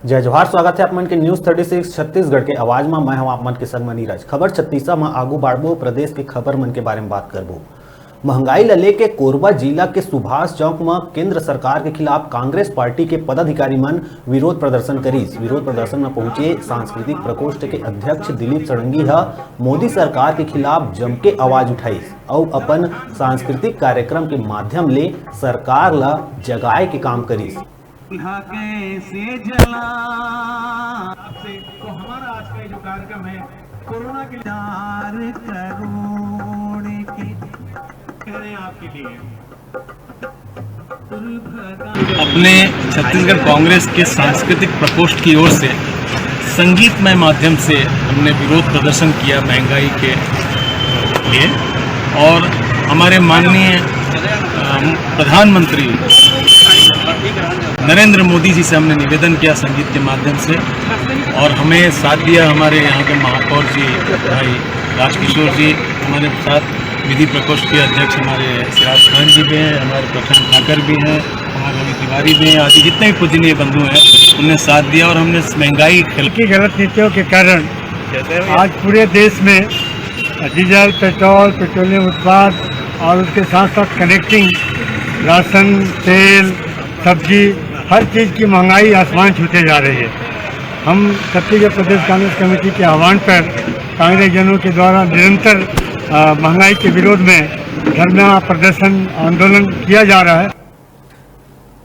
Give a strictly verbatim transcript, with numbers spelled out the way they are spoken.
जय जोहार, स्वागत है आप मन के न्यूज़ थर्टी सिक्स छत्तीसगढ़ के आवाज में। मैं हूं आप मन के संग म नीरज। खबर छत्तीसा में आगू बाढ़बो, प्रदेश के खबर मन के बारे में बात करबो। महंगाई ल लेके कोरबा जिला के सुभाष चौक म केंद्र सरकार के खिलाफ कांग्रेस पार्टी के पदाधिकारी मन विरोध प्रदर्शन करिस। विरोध प्रदर्शन म पहुंचे सांस्कृतिक प्रकोष्ठ के अध्यक्ष दिलीप षडंगी ह मोदी सरकार के खिलाफ जमके आवाज उठाइस अउ अपन सांस्कृतिक कार्यक्रम के माध्यम ले सरकार ल जगाए के काम करिस। अपने छत्तीसगढ़ कांग्रेस के सांस्कृतिक प्रकोष्ठ की ओर से संगीतमय माध्यम से हमने विरोध प्रदर्शन किया महंगाई के लिए। और हमारे माननीय अ, प्रधानमंत्री नरेंद्र मोदी जी से हमने निवेदन किया संगीत के माध्यम से, और हमें साथ दिया हमारे यहाँ के महापौर जी भाई राजकिशोर जी, हमारे साथ विधि प्रकोष्ठ के अध्यक्ष हमारे सिराज खान जी भी हैं, हमारे प्रशांत ठाकर भी हैं, हमारे रवि तिवारी भी हैं, आदि जितने भी पूजनीय बंधु हैं, उनने साथ दिया और हमने इस महंगाई के खिलाफ की गलत नीतियों के कारण आज पूरे देश में डीजल, पेट्रोल, पेट्रोलियम उत्पाद और उसके साथ साथ कनेक्टिंग राशन, तेल, सब्जी, हर चीज़ की महंगाई आसमान छूते जा रही है। हम छत्तीसगढ़ प्रदेश कांग्रेस कमेटी के आह्वान पर कांग्रेस जनों के द्वारा निरंतर अ, महंगाई के विरोध में धरना प्रदर्शन आंदोलन किया जा रहा है।